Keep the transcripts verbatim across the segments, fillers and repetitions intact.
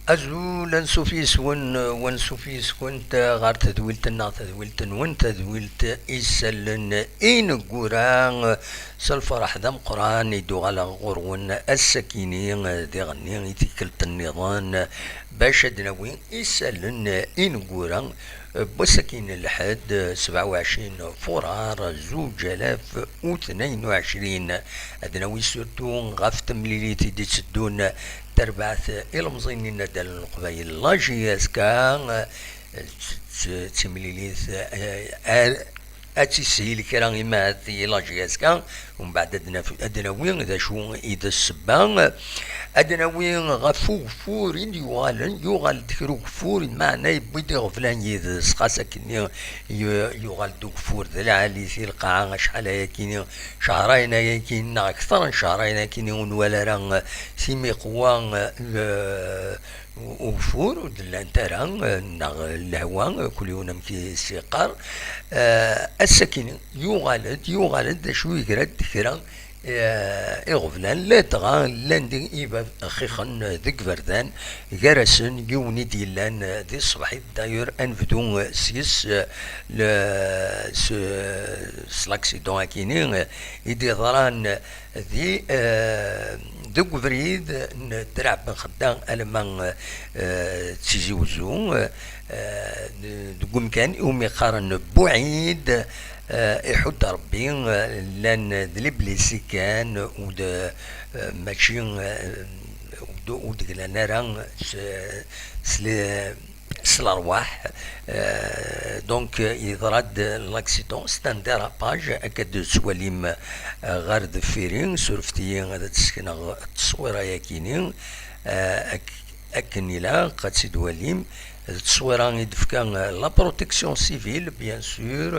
Azul, ansuf yes-wen, wansuf yes-kent ɣer tedwilt-nneɣ, tadwilt-nwen, tadwilt isallen ineggura. S lferḥ d ameqqran i d-uɣaleɣ ɣur-wen ass-akini, diɣenni i tikkelt nniḍen, bac ad d-nawi isallen ineggura n wass-akini n lḥedd, sebɛa u ɛecrin furar zuǧ alaf u tnayen u ɛecrin. Ad d-nawi surtout ɣef temlilit i d-itteddun, tarbaɛt ilemẓiyen n Nadal n Leqbayel, la J S K, d, d, d timlilit, eh, ar, ad tishil kra imahat i la J S K, umbeɛd ad naf-, ad nawi d acu i d ssebba. Ad nawi ɣef ugeffur i d-yuɣalen, yuɣal-d kra ugeffur, meɛna yewwi-d iɣeblan yid-s, xas akkenni yu-, yuɣal-d ugeffur d lɛali si lqaɛa, acḥal ayakini, cehrayen ayakini neɣ akter n cehrayen ayakini ur nwala ara timiqwa, eh, ugeffur ur d-llant ara, eh, neɣ lehwa, eh, kul yiwen amek i s-yeqqar. Eh, ass-akini yuɣal-d, yuɣal-d d acu, yegra-d kra, eh, iɣeblan, ladɣa llan d ibab xixen deg iberdan, gar-asen yiwen i d-yellan, eh, di tṣebḥit. D'ailleurs, ad nebdu, eh, s-yes, eh, le, s, s l'accident-akini, eh, i d-yeḍran di, eh, deg ubrid n Draɛ Ben Xedda alamma, eh, d Tizi Wezzu, eh, deg umkan iwumi qqaren Buɛid, eh, iḥudd Rebbi, eh, llan d les blessés kan, ur d, eh, mačči, eh, ur d, ur d-glan ara s, s les s lerwaḥ. Euh, donc, euh, yeḍra-d l'accident, c'est un dérapage, akka d-tettwalim, euh, ɣer deffir-i, surfet-iyi ad d-sekneɣ tteswira-yakini, euh, ak-, akken ilaq ad tt-id-walim. D tteswira i d-tefka, euh, la protection civile, bien sûr,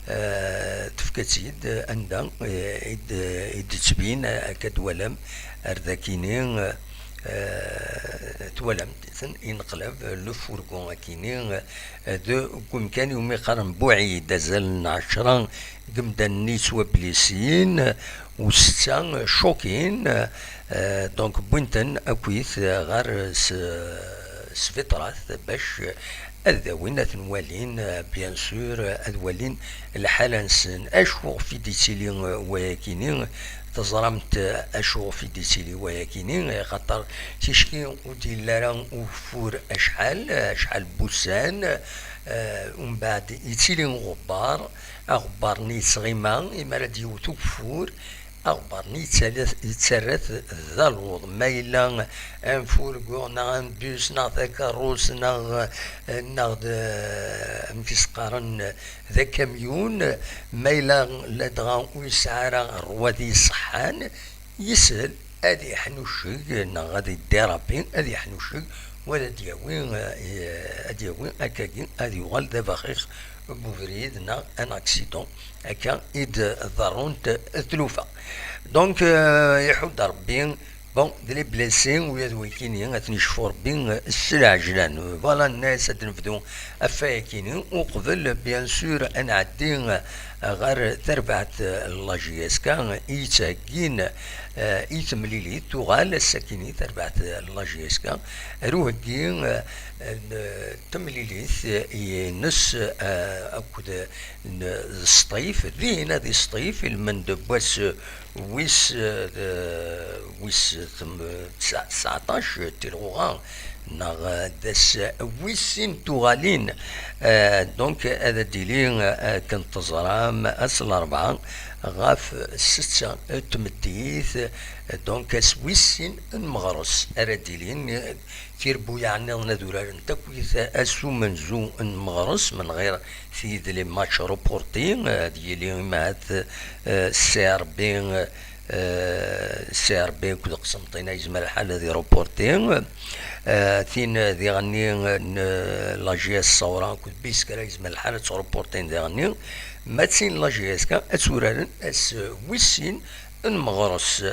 euh, tefka-tt-id anda, euh, i d-, i d-tettbin, euh, akka d-twalam ar dakini, euh, euh, twalam-ten, ineqlab, le fourgon akini, euh, d umkan iwumi qqaren Buɛid, azal n ɛecra n yimdanen i yettwablisin, u setta, euh, choquin, euh, donc wwin-ten akkit ɣer s-, sbitrat bac ad d-awin, ad ten-walin, euh, bien sûr, euh, ad walin lḥala-nsen. Acu ɣef i d-ittili, euh, wayakini? Teẓramt, euh, acu ɣef i d-ittili wayakini? Axaṭer ticki ur d-yelli ara ugeffur acḥal, acḥal n wussan, euh, umbeɛd yettili uɣebbar, aɣebbar-nni yettɣima imi ara d-yewwet ugeffur, aɣebbar-nni yettarra-t, yettarra-t d aluḍ. Ma yella anfurgu neɣ anbus neɣ takerrust neɣ, neɣ d, amek i s-qqaren, d akamyun, ma yella ladɣa ur yesɛi ara rrwad iṣeḥḥan, yeshel ad yeḥnucceg neɣ ad yeddirapi, ad yeḥnucceg, wa ad d-yawi, eh, ad d-yawi akkagi, ad yuɣal d abaxix n ubrid neɣ un accident. Akka i d-ḍerrunt tlufa. Donc, euh, iḥudd Rebbi, bon, d les blessés, ula d wikini, ad ten-icfu Rebbi, euh, s lɛejlan. Voilà, nnas ad nebdu ɣef wayakini, uqbel, bien sûr, ad nɛeddi, euh, ɣer terbaɛt, euh, n la J S K, i yettheggin, euh, i temlilit, tuɣal ass-akini terbaɛt, euh, n la J S K, ar uheggi, euh, n temlilit, euh, ines, euh, akked n Sṭif, din di Sṭif, ilmend n wass wis, eh, wis tem-, tesɛ-, tseɛṭac tilɣuɣa, neɣ d ass wis sin tuɣalin. Eh, donc, ad d-tili, eh, akken teẓram, ass n larebɛa ɣef setta n tmeddit, donc ass wis sin n meɣres ara d-ilin, eh, Tirebbuyaɛ nniḍen ad urarent akkit ass umenzu n meɣres, menɣir tid les matchs reportés, ad yili imahat, eh, C R B, eh, C R B akked Qsenṭina yezmer lḥal ad iruporti. Eh, tin diɣenni n la J S Ṣawra akked Biskra yezmer lḥal ad ttruportin diɣenni. Ma d tin n la J S K ad tturaren ass wis sin n meɣres,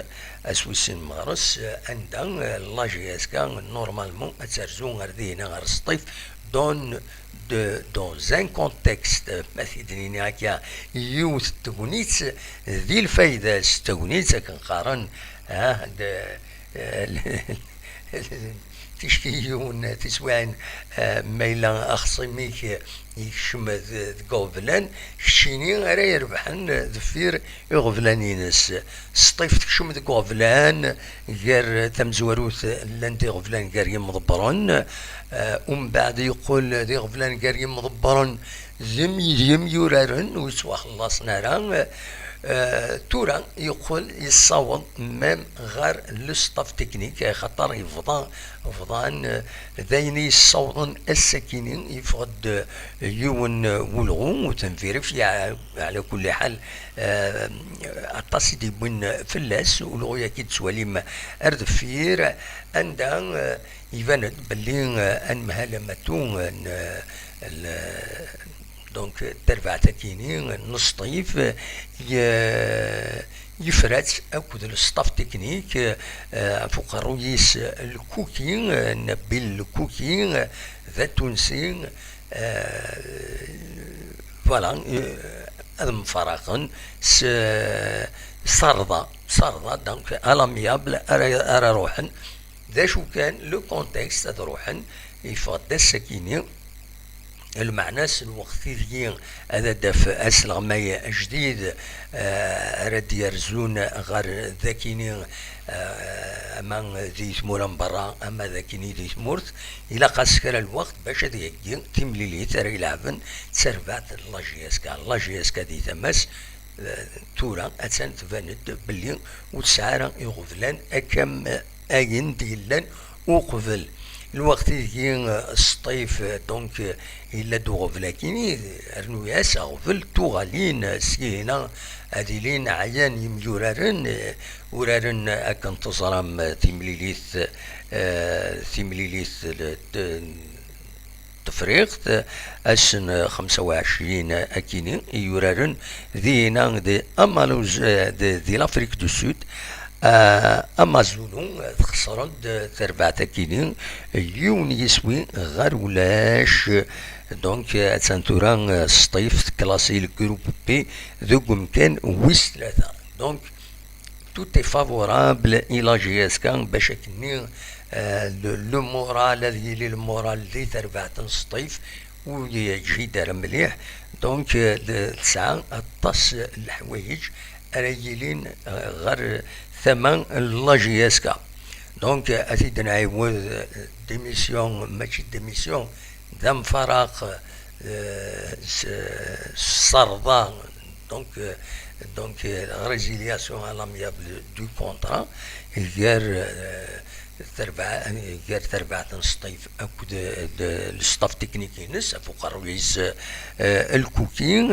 ass wis sin n meɣres, anda, eh, la J S K normalement ad terzu ɣer dihina, ɣer Sṭif, dans, de, dans un contexte, ma t-id-nini akka, yiwet n tegnit di lfayda-s, tegnit akken qqaren, ah, de, eh, ticki yiwen tiswiɛin, eh, ma yella axṣim-ik, eh, yekcem d- deg uɣeblan, keččini ara irebḥen, eh, deffir iɣeblan-ines. Sṭif tekcem deg uɣeblan, gar tamezwarut llan d iɣeblan gar yimḍebbren, eh, umbeɛd yeqqel d iɣeblan gar yimḍebbren d yim- d yimyuraren ur yettwaxellaṣen ara. Eh, tura yeqqel yessaweḍ même ɣer le staff technique, axaṭer yebḍa, bḍan, eh, d ayen i yessawḍen ass-akini, yeffeɣ-d, eh, yiwen, eh, ulɣu, ur ten-vérifié, ɛla kulli ḥal, eh, aṭas i d-yewwin fell-as ulɣu-yagi d-tettwalim ar deffir, anda, eh, iban-d belli, eh, anemhal amatu, eh, n, eh, l-, donc, tarbaɛt-akini n Sṭif, eh, ye-, yefra-tt akked le staff technique, eh, ɣef uqerruy-is, eh, Lkuki, eh, Nabil Lkuki, eh, d atunsi, eh, voilà, eh, ad mfaraqen s, s rrḍa, s rrḍa, donc, à l'amiable ara, ara ruḥen. D acu kan, le contexte, ad ruḥen, yeffeɣ-d ass-akini, lmeɛna s lweqt ideg ad d-taf asleɣmay ajdid, eh, ara d-yerzun ɣer dakini, eh, ama di tmura n berra, ama dakini di tmurt, ilaq-as kra lweqt bac ad iheggi timlilit ara ilɛben d tarbaɛt n la J S K. La J S K di tama-s, eh, tura attan tban-d belli ur tesɛi ara iɣeblan akka am ayen d-yellan uqbel. Lweqt ideg, eh, Sṭif, eh, donc, eh, yella-d uɣbel akini, rnu-yas aɣbel tuɣalin, eh, syin ad ilin ɛyan yimyuraren, eh, uraren akken teẓram, eh, timlilit, eh, timlilit, eh, Tefriqt, ass n xemsa u ɛecrin akini i yuraren dinna di Amaluz, eh, di, di l'Afrique du Sud. Ah, Amazulu, eh, txesren-d tarbaɛt akini, yiwen yiswi ɣer ulac. Donc, eh, attan tura, eh, Sṭif tklasi le groupe B deg umkan wis tlata. Donc, tout est favorable i la J S K bac akkenni, euh, le, le moral, ad yili le moral di terbaɛt n Sṭif, ur yeǧhid ara mliḥ. Donc, euh, de- tesɛa aṭas n leḥwayeǧ ara yilin, euh, ɣer tama n la J S K. Donc, euh, ad t-id-nɛiwed, euh, démission, mačči démission, d amfaraq, euh, s, s rrḍa, donc, euh, donc, euh, résiliation à l'amiable du contrat, gar, euh, terbaɛ-, gar terbaɛt n Sṭif akked, euh, de, le staff technique-ines, ɣef uqerruy-is, euh, Lkuki,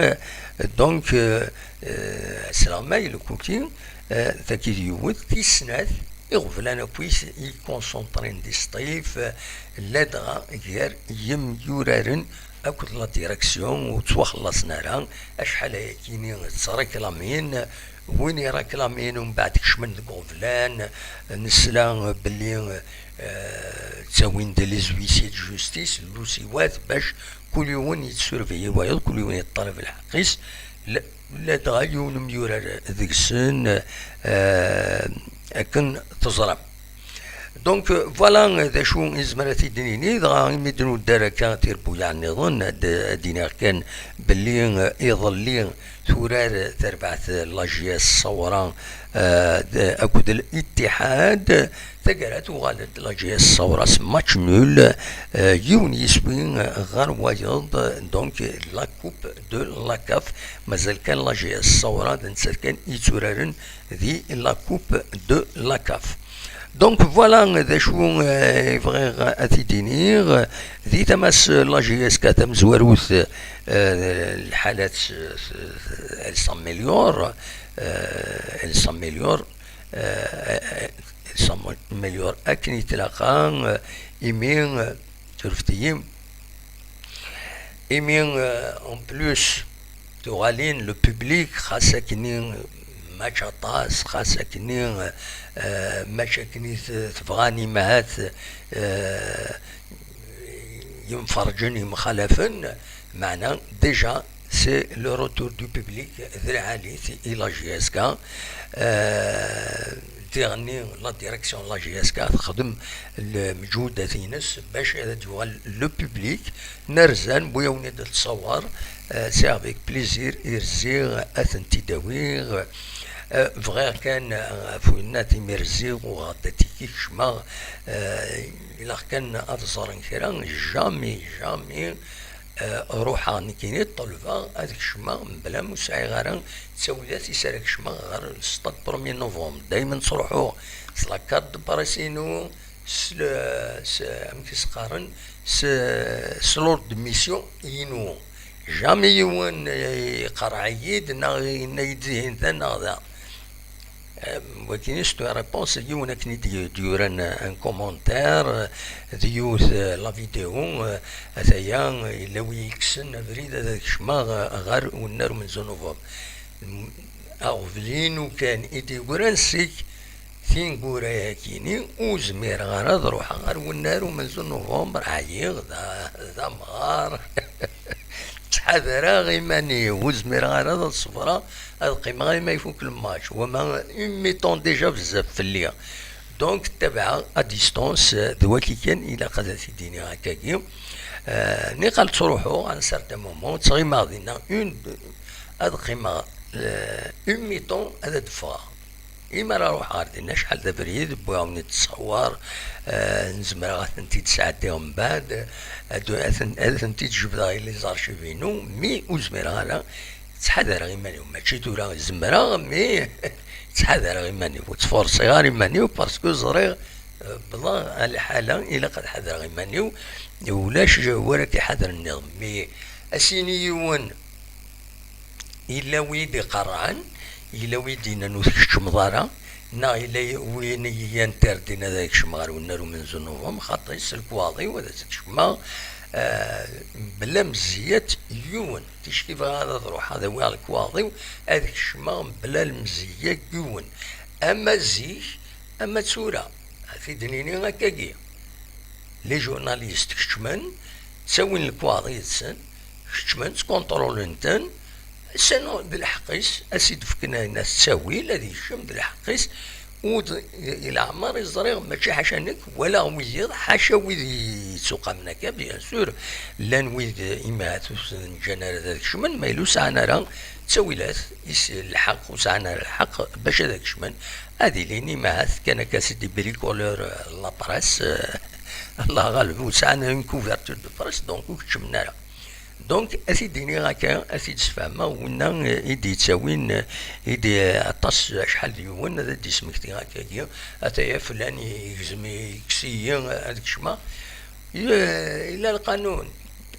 donc, euh, euh, asleɣmay Lkuki, euh, tagi d yiwet, tis snat, iɣeblan akk-is i concentré-n di Sṭif, ladɣa gar yimyuraren akked la direction ur ttwaxellaṣen ara, acḥal ayakini ttreklamin, win iraklamin umbeɛd kecmen deg uɣeblan, nesla belli, eh, ttawin-d les huissiers de justice, lusiwat, bac kul yiwen yettsurveiller wayeḍ, kul yiwen yeṭṭalab lḥeqq-is, la-, ladɣa yiwen umyurar deg-sen, eh, akken teẓram. Donc, euh, voilà, euh, d acu i nezmer ad t-id-nini, dɣa imi d-nuddar akka tirbuyaɛ nniḍen, ad, ad d-iniɣ kan belli, euh, iḍelli turar, euh, terbaɛt, euh, la J S Ṣawra, euh, d-, akked Al-Ittihad, taggara tuɣal-d la J S Ṣawra s match nul, euh, yiwen yiswi, euh, ɣer wayeḍ, donc la coupe de la caf, mazal kan la J S Ṣawra d nettat kan i yetturaren di la coupe de la caf. Donc voilà d acu, euh, i bɣiɣ ad t-id-iniɣ. Di tama-s la J S K tamezwarut, euh, lḥalat, euh, elle s'améliore, euh, elle s'améliore, euh, elle s'améliore akken i tlaq, euh, imi, euh, surfet-iyi. Imi, euh, en plus, tuɣalin, le public, xas akkenni match aṭas, xas akkenni, euh, match akkenni t-, tebɣan imahat, euh, yimferǧen, yemxalafen, meɛna déjà C'est le retour du public d lɛali i la J S K. Euh, diɣenni la direction n la J S K texdem lmeǧhudat-ines bac ad d-yuɣal le public. Nerzan, wwi-yawen-id ad tṣawar. Euh, c'est avec plaisir i rziɣ ad tent-id-awiɣ. Euh, bɣiɣ kan, euh, ɣef winna timi rziɣ uɣeɣ-d atiki kecmeɣ. Euh, ilaq kan ad ẓren kra. Jamais, jamais. Euh, ruḥeɣ nekkini ṭelbeɣ ad kecmeɣ mebla ma ur sɛiɣ ara ttawilat i s ara kecmeɣ ɣer stade premier novembre. Daymen ttruḥuɣ s la carte de presse-inu, s le-, s, amek i s-qqaren, s, s l'ordre de mission-inu. Jamais yiwen, eh, iqerreɛ-iyi-d neɣ yenna-yi-d ihin da neɣ da. Eh, wagini c'est une réponse, yiwen akken i d-, d-yuran un commentaire, eh, d yiwet, eh, la vidéo, eh, ataya, eh, yella wi yekksen abrid ad kecmeɣ, eh, ɣer wennar umenzu novembre. M-, aɣbel-inu kan i d-yeggran seg tineggura-yagini, ur zmireɣ ara ad ruḥeɣ ɣer wennar umenzu novembre, ɛyiɣ, d a-, d amɣar. Ttḥadareɣ iman-iw, ur zmireɣ ara ad ṣebreɣ, ad qqimeɣ arma ifuk lmatch. Wama une mi-temps déjà bezzaf fell-i. Donc, ttabaɛeɣ à distance, d waki kan ilaq ad t-id-iniɣ akkagi. Euh, niqal ttruḥuɣ à un certain moment, ttɣimaɣ dinna une, deux, ad qqimeɣ, euh, une mi-temps ad d-ffɣeɣ. Imi ara ruḥeɣ ɣer dinna, acḥal d abrid, wwiɣ-awen-id ttṣawar, eh, nezmer ad tent-id-sɛeddiɣ mbeɛd, ad, ad ten-, ad tent-id-jebdeɣ i les archives-inu, mi ur zmireɣ ara, ttḥadareɣ iman-iw. Mačči tura zemreɣ, mi ttḥadareɣ iman-iw. Ur ttfurṣiɣ ara iman-iw, parce que ẓriɣ, eh, bḍa lḥala, ilaq ad ḥadreɣ iman-iw, ulac wara k-iḥadren nniḍen. Mi as-yini yiwen, yella wid iqerrɛen, yella wid yennan ur tkeččmeḍ ara, neɣ yella win i yi-interdin ad kecmeɣ ɣer wennar umenzu n novembre, xaṭi, s lekwaɣeḍ-iw ad as-kecmeɣ, eh, mebla mezziyat yiwen. Ticki bɣiɣ ad ruḥeɣ ad awiɣ lekwaɣeḍ-iw, ad kecmeɣ mebla lemzeyya n yiwen. Ama zik, ama tura, ad t-id-nini akkagi. Les journalistes keččmen, ttawin lekwaɣeḍ yid-sen, keččmen, ttkunṭrulin-ten, sinon d lḥeqq-is, ad s-id-fken ayen ad t-ttawil, ad yekcem d lḥeqq-is, ur d, i leɛmer i ẓriɣ, mačči ḥaca nekk, walaɣ wiyiḍ, ḥaca wid yettuqamen akka, bien sûr, llan wid, imahat ur ten-ǧǧan ara ad kecmen, ma yella ur sɛan ara ttawilat, is-, lḥeqq, ur sɛan ara lḥeqq bac ad kecmen, ad ilin imahat kan akka, c'est des bricoleurs, euh, la presse, euh, Allah ɣaleb, ur sɛan une couverture de presse, donc ur keččmen ara. Donc, ad t-id-iniɣ akka, ad t-id-sfehmeɣ, winna, eh, i d-yettawin, eh, i d-, aṭas, acḥal d yiwen, ad d-ismekti akkagi, ataya flan yegzem, yekkes-iyi, ad kecmeɣ. Ye-, yella lqanun.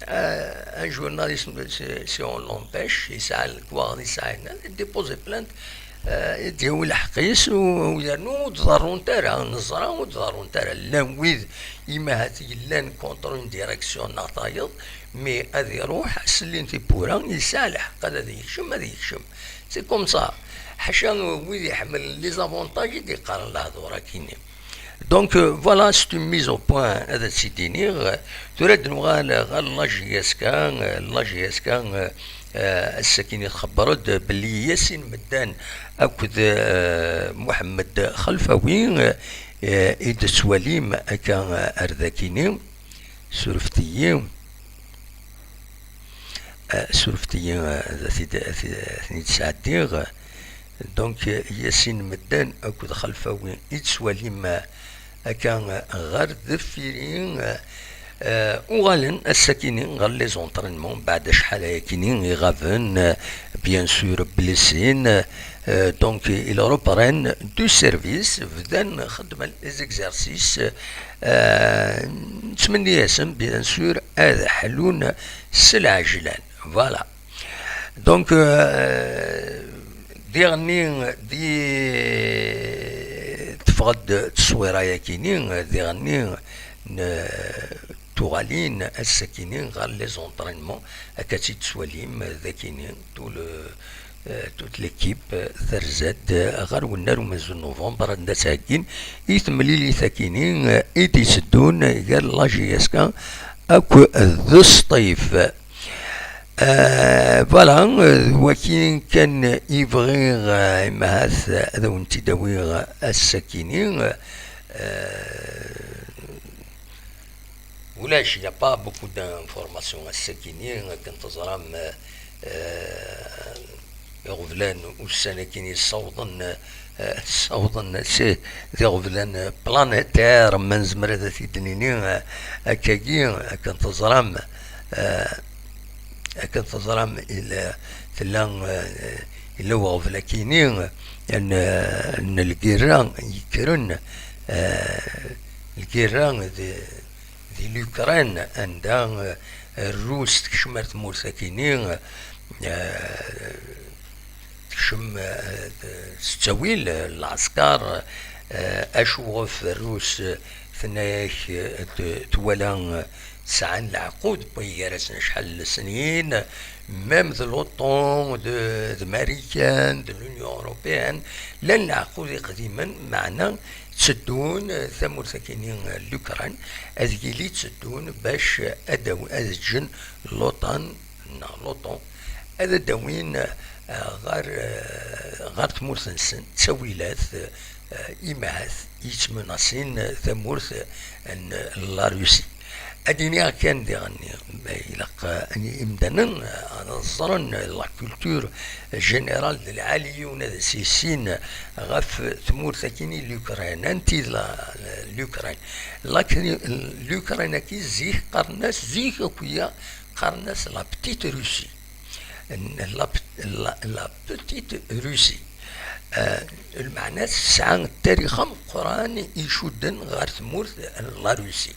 Euh, un journaliste, si, si on l'empêche, yesɛa lekwaɣeḍ, yesɛa ayen, ad déposer plainte, euh, ad d-yawi lḥeqq-is, u, u yernu ur d-ḍerrunt ara, neẓra ur d-ḍerrunt ara. Llan wid, imahat, yellan contre une direction neɣ tayeḍ, mais ad iruḥ, ad sellin tiwwura, yesɛa lḥeqq ad, ad yekcem, ad yekcem. C'est comme ça. Ḥaca wid iḥemmlen les avantages i d-yeqqaren lehdur-agi-nni. Donc, euh, voilà, c'est une mise au point, ad tt-id-iniɣ. Tura ad nuɣal ɣer la J S K, euh, la J S K, euh, euh, ass-agi i txebber-d belli Yasin Meddan akked, euh, Muḥemmed Xelfawi, euh, euh, i d-tettwalim akka, euh, ar dagini. Surfet-iyi. Euh, surfet-iyi, euh, ad t-id-, ad t-, ad ten-id-sɛeddiɣ. Donc, euh, Yasin Meddan akked Xelfawi i d-tettwalim, euh, akka, euh, ɣer deffir-i, euh, euh, uɣalen ass-akini ɣer les entraînements, beɛd acḥal ayakini i ɣaben, euh, bien sûr blessés, euh, donc ils reprennent du service, bdan xeddmen les exercices, euh, nettmenni-asen bien sûr ad ḥlun s lɛejlan. Voilà. Donc, euh, diɣenni di teffeɣ-d tteswira-yakini, diɣenni n tuɣalin ass-akini ɣer les entraînements, akka tt-id-tettwalim dakini, tout le, euh, toute l'équipe, euh, terza-d ɣer wennar umenzu n novembre, anda ttheggin i temlilit-akini, euh, i d-iteddun gar la J S K akked Sṭif. Euh, voilà, euh, d wakin kan i bɣiɣ, euh, imahat ad awen-tt-id-awiɣ ass-akini. Euh, ulac, il n'y a pas beaucoup d'informations ass-akini, akken teẓram, euh, iɣeblan ussan-akini ssawḍen, eh, ssawḍen si d iɣeblan planétaire, ma nezmer ad t-id-nini, eh, akkagi, akken teẓram, eh, akken teẓram, ila, tella, eh, ila uɣbel akini n, n lgirra yekkren, eh, lgirra di, di l'Ukraine, anda, eh, Rrus tekcem ar tmurt akini, eh, tekcem, eh, s ttawil, eh, lɛesker, eh, acu ɣef Rrus, eh, tenna-yak, eh, t-, twala, eh, sɛan leɛqud n way gar-asen acḥal n lesnin, même de l'OTAN, de, de Marikan, de l'Union européenne, llan leɛqud iqdimen, meɛna tteddun, eh, tamurt akini, eh, l'Ukraine, ad yili tteddun bac ad aw-, ad ǧǧen l'OTAN, neɣ l'OTAN, ad d-awin, eh, ɣer, eh, ɣer tmurt-nsen ttawilat, eh, imahat yettmenasin tamurt n la Russie. Ad iniɣ kan diɣenni, ma ilaq, eh, imdanen, eh, ad ẓren la culture générale d lɛali yiwen ad s-yissin ɣef tmurt akini l'Ukraine. Anti d la, l'Ukraine? La, l'Ukraine-agi zik qqaren-as, zik akk-ya qqaren-as la petite Russie. La, la, la petite Russie. Eh, lmeɛna tesɛa ttarix ameqqran icudden ɣer tmurt n la Russie.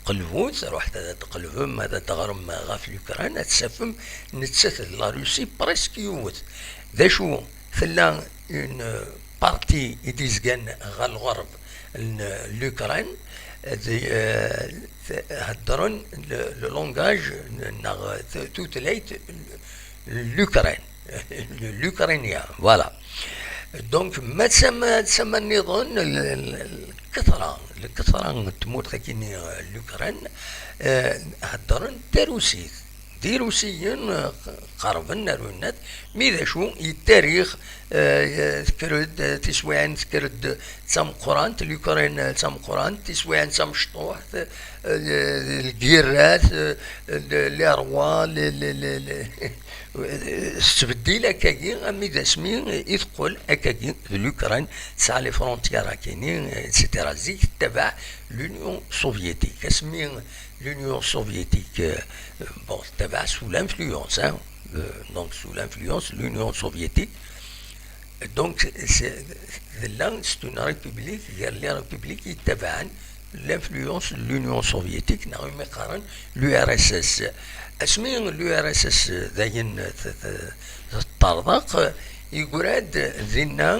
Qelbut, ruḥet ad tqelbem, ad teɣrem ɣef l'Ukraine, ad tafem nettat d la Russie presque yiwet. D acu, tella une partie i d-izgan ɣer lɣerb n l'Ukraine, d, eh, heddren le, le langage neɣ t-, tutlayt l'Ukraine, l'ukrainien, voilà. Donc, ma d tama, d tama nniḍen, l-, l-, lketra, lketra n tmurt akini, eh, l'Ukraine, eh, heddren tarusit. D Irusiyen, eh, qerben ar winnat, mi d acu, i ttarix, eh, tekker-d, eh, tiswiɛin tekker-d d tameqqrant, l'Ukraine, eh, d tameqqrant, tiswiɛin d tamecṭuḥt, eh, lgirrat, eh, le, les rois, le, le, le, le, tettbeddil akkagi, armi d asmi i teqqel akkagi d l'Ukraine, tesɛa les frontières akini, et cetera. Zik tettabaɛ l'Union soviétique. Asmi l'Union soviétique, euh, bon, tettabaɛ sous l'influence, hein, euh, donc sous l'influence l'Union soviétique. Donc, c'est, c'est une république, les républiques étaient l'influence de l'Union soviétique, neɣ imi qqaren l'U R S S. Asmi l'U R S S dayen t-, t-, teṭṭerḍeq, yeggra-d dinna,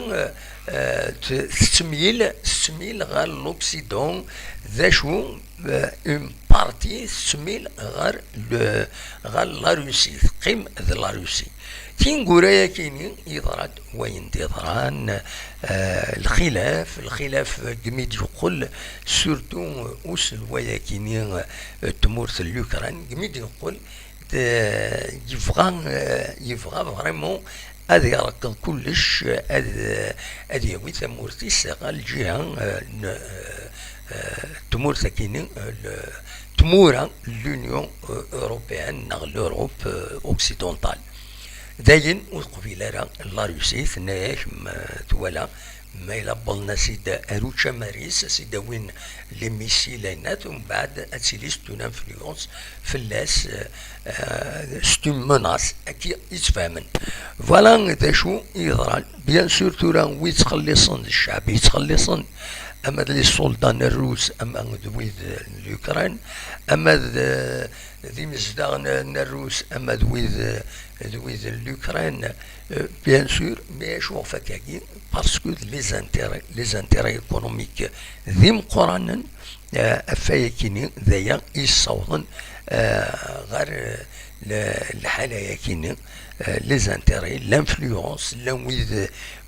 eh, t-, tettemyil, tettemyil ɣer l'Occident, d acu, eh, une partie tettemyil ɣer le-, ɣer la Russie, teqqim d la Russie. Tineggura-yakini yeḍra-d wayen d-yeḍran, eh, lxilaf, lxilaf deg mi d-yeqqel, surtout, eh, uselway-akini, eh, n tmurt n l'Ukraine, deg mi d-yeqqel, eh, yebɣa, eh, yebɣa vraiment ad yerkeḍ kullec, eh, ad, eh, ad yawi tamurt-is ɣer lǧiha, eh, n, eh, eh, tmurt-akini, eh, l-, tmura n l'Union, eh, européenne neɣ l'Europe, eh, occidentale. Dayen ur teqbil ara la Russie, tenna-yak, ma twala, ma yella wwḍen-as-id ar učamar-is, a s-id-awin les missiles, ayen-at, umbeɛd ad tili c'est une influence fell-as, eh, eh, c'est une menace, akka i tt-fehmen. Voilà d acu i yeḍran. Bien sûr, tura wi yettxelliṣen d ccɛeb i yettxelliṣen, ama d les soldats n Rrus, ama d wid n l'Ukraine, ama d, d imezdaɣ n, n Rrus, ama d wid, d wid n l'Ukraine, euh, bien sûr, mais acu ɣef akkagi? Parce que les intérêts, les intérêts économiques d imeqqranen, euh, ɣef wayakini, d aya i yessawḍen, euh, ɣer, euh, lḥala-yagi-nni, les intérêts, l'influence, llan wid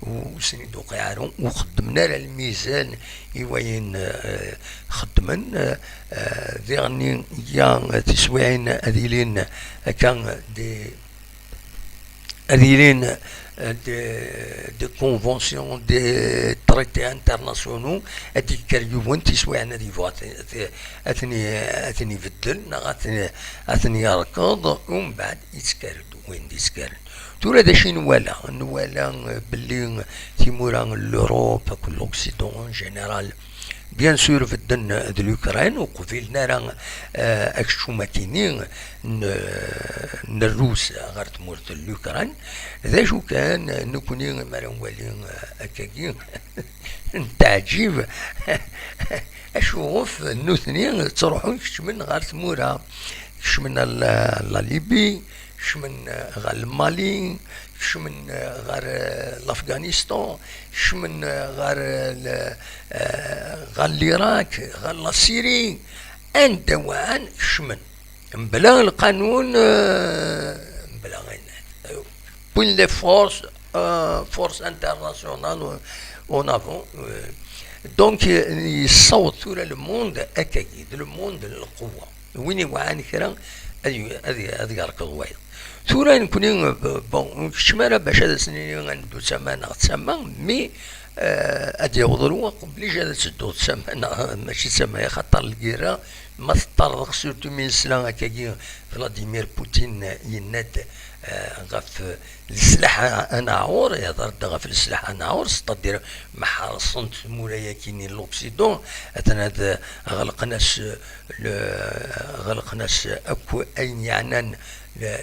ur sen-id-tuqiɛ ara, ur xeddmen ara lmizan i wayen xeddmen. Diɣen ya tiswiɛin ad ilin akka des ad ilin des conventions, des traités internationaux, ad d-yekker yiwen tiswiɛin ad yebɣu ad ten-ibeddel neɣ ad ten-yerkeḍ, umbeɛd yettker-d win d-yettkaren. Tura d acu i nwala? Nwala belli timura n l'Europe akked l'Occident en général, bien sûr, bedden d l'Ukraine, ur qbilen ara akeččum akini n Rrus ɣer tmurt n l'Ukraine. D acu kan, nekkni mi ara nwali akkagi, netteɛǧib acuɣef nutni ttruḥun keččmen ɣer tmura, kecmen la Libye, kecmen ɣer Mali, kecmen ɣer l'Afghanistan, kecmen ɣer ɣer l'Irak, ɣer la Syrie, anda wɛan kecmen mebla lqanun, mebla ayen, wwin les forces, forces internationales en avant. Donc yessaweḍ tura le monde akkagi, d le monde n lqewwa. Win iwɛan kra ad yerkeḍ wayeḍ. Tura nekkni, bon, ur nkeččem ara bac ad as-nini ad neddu d tama neɣ d tama, mi ad yaweḍ lweqt, obligé ad tedduḍ d tama neɣ mačči d tama, axaṭer lgirra ma teṭṭerḍeq, surtout mi nesla akkagi Vladimir Poutine yenna-d ɣef leslaḥ anaɛur, ihḍer-d ɣef leslaḥ anaɛur, c'est-à-dire ma ḥerṣen-t tmura-yagi-nni n l'Occident, atan ad ɣelqen-as ɣelqen-as akk ayen yeɛnan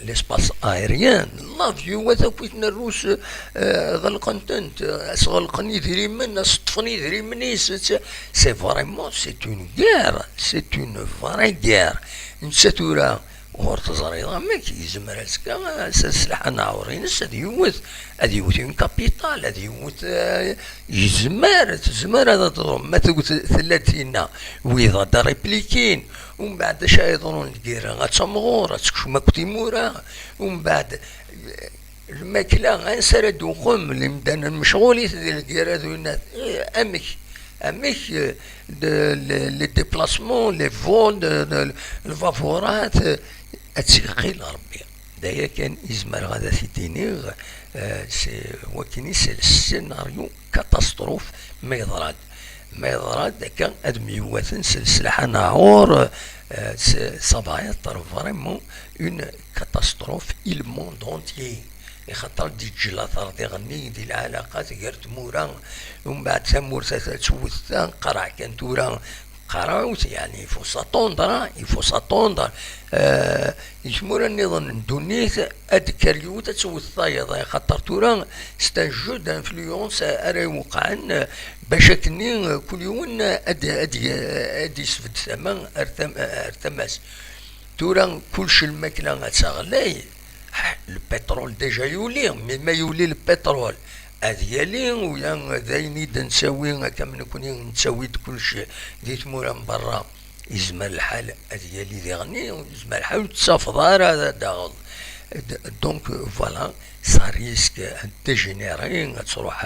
l'espace aérien. L'avion-at akkit n Rrus ɣelqen-tent, as-ɣelqen idrimen, as-ṭṭfen idrimen-is. C'est vraiment, c'est une guerre, c'est une vraie guerre. Netta tura ur teẓriḍ amek yezmer azekka s leslaḥ anaɛur-ines ad yewwet, ad yewwet une capitale, ad yewwet, yezmer, tezmer ad teḍru. Ma tewwet, tella-d tinna, wiyaḍ ad d-replikin. Umbeɛd acu ara yeḍrun? Lgirra ad tamɣur, ad tekcem akk timura. Umbeɛd lmakla ansi ara d-tuqem? Imdanen mecɣulit di lgirra d winat. Amek, amek les déplacements, les vols, lbaburat, ad tt-iqqil Rebbi. D aya kan i zemreɣ ad t-id-iniɣ. Wakken i s scénario catastrophe ma yeḍra-d. Ma yeḍra-d akka ad myewwaten s leslaḥ anaɛur, ça va être vraiment une catastrophe i le monde entier. Ixaṭer d-yeǧǧ later diɣenni di lɛalaqat gar tmura, umbeɛd tamurt ad twet ta, qreɛ kan tura, qreɛ-, yeɛni il faut s'attendre, il faut s'attendre. Di tmura nniḍen n ddunit ad d-tekker yiwet ad twet tayeḍ, axaṭer tura c'est un jeu d'influence ara iweqɛen, bac akkenni kul yiwen ad, ad, ad yesbedd tama ar tam-, ar tama-s. Tura kullec lmakla ad taɣlay, le pétrole déjà yuli, mais ma yuli le pétrole, ad yali, uya d ayen i d-nettawi, akka am nekni nettawi-d kullec di tmura n berra, yezmer lḥal ad yali diɣenni, yezmer lḥal ur tettafeḍ ara ad d-taɣeḍ. Donc voilà, ça risque de dégénérer, ad truḥ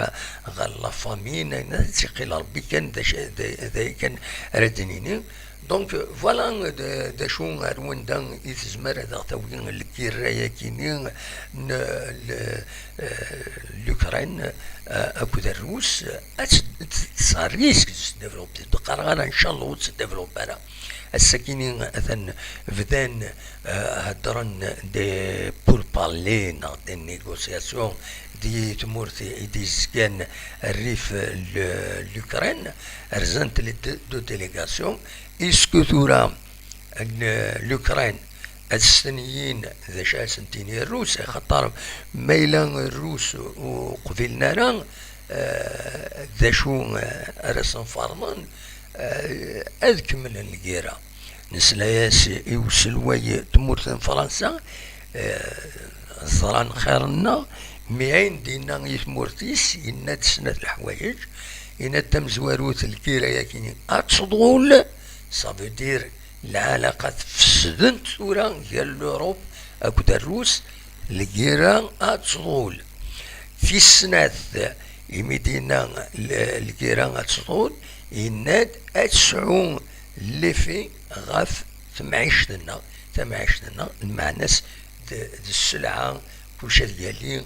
ɣer la famine, ayen ad tt-iqqil Rebbi kan, d acu, d, d ayen kan ara d-nini. Donc voilà d, d acu ar wanda i tezmer ad aɣ-tawi lgirra-yagi-nni n l-, l'Ukraine akked Rrus, ad tt-, ça risque de se développer. Ur d-qqareɣ ara ncallah ur tettdéveloppe ara. Ass-agi-nni atan bdan heddren des pourparlers neɣ des négociations di tmurt i d-yezgan rrif l'Ukraine, rzant les deux, deux délégations. Est-ce que tura l'Ukraine ad stenyin d acu ara sen-tini Rrus, axaṭer ma yella Rrus ur qbilen ara d acu ara sen-ferḍen, ad kemmlen lgirra. Nesla-yas i uselway n tmurt n Fransa, ẓran xir-nneɣ, mi ayen d-yenna i tmurt-is, yenna-d snat leḥwayeǧ. Yenna-d tamezwarut, lgirra-yagi ad tḍul, ça veut dire lɛalaqat fesdent tura gar l'Europe akked rrus, lgira ad tḍul. Tis snat, imi d-yenna l-, lgira ad tḍul, yenna-d ad tesɛu l'effet ɣef temɛict-nneɣ, tamɛict-nneɣ, lmeɛna-s d, d sselɛa, kullec ad yali,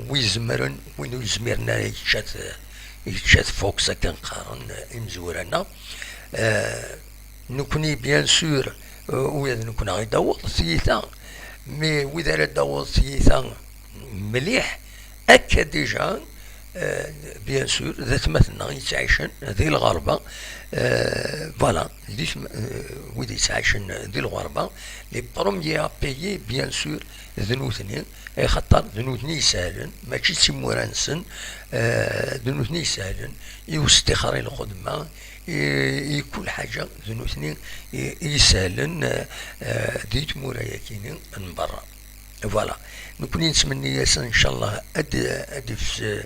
wi izemren, win ur yezmiren ara yečča-t, yečča-t Fox akken qqaren imezwura-nneɣ. Eh, Nekkni, bien sûr, euh, ula d nekkni i d-taweḍ tyita, mais wid ara d-taweḍ tyita mliḥ, akka déjà, euh, bien sûr, d atmaten-nneɣ yettɛicen di lɣerba, euh, voilà, di tm-, euh, wid yettɛicen di lɣerba, les premiers à payer, bien sûr, d nutni, axaṭer d nutni yesɛan, mačči d timura-nsen, euh, d nutni yesɛan i ustixer i lxedma, i, i kul ḥaǧa, d nutni i, i yesɛan, euh, euh, di tmura-yakini n berra. Voilà. Nekkni nettmenni-as, ncallah, ad, ad ifs-, euh,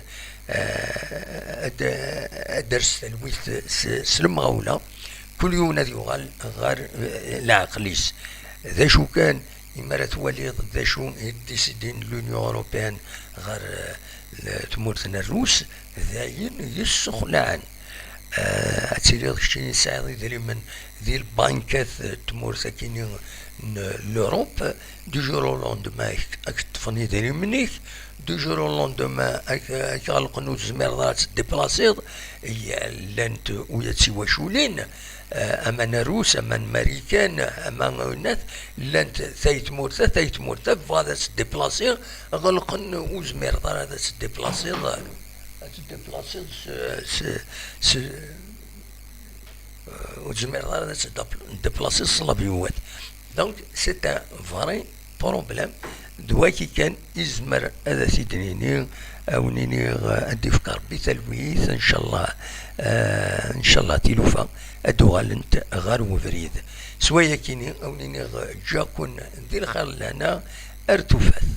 ad, ad d-ters talwit s, s lemɣawla. Kul yiwen ad yuɣal ɣer, euh, leɛqel-is. D acu kan, imi ara twaliḍ d acu i d-isidin l'Union Européenne ɣer, euh, tmurt n Rrus, d ayen yessexlaɛen. Euh, ad tiliḍ keččini tesɛiḍ idrimen di lbankat n tmurt akini n l'Europe, du jour au lendemain ad k-, ad k-ṭṭfen idrimen-ik, du jour au lendemain ad k-, ad k-ɣelqen, ur tezmireḍ ara ad teddiplasiḍ. Llant ula d tiwaculin, euh, ama n Rrus, ama n Marikan, ama n Unat, llant taytmurt-a, taytmurt-a, tebɣa ad teddiplasiḍ, ɣelqen, ur tezmireḍ ara ad teddiplasiḍ, ad teddiplasiḍ s, s, s, euh, ur tezmireḍ ara ad teddiplasiḍ s labyuwat. Donc, c'est un vrai problème. D waki kan i nezmer ad as-id-nini, ad wen-iniɣ, euh, ad d-ifk Rebbi talwit, ncallah, euh, ncallah tilufa ad d-uɣalent ɣer webrid. S wayakini, ad wen-iniɣ, euh, ǧǧaken di lxir n lehna, ar tufat.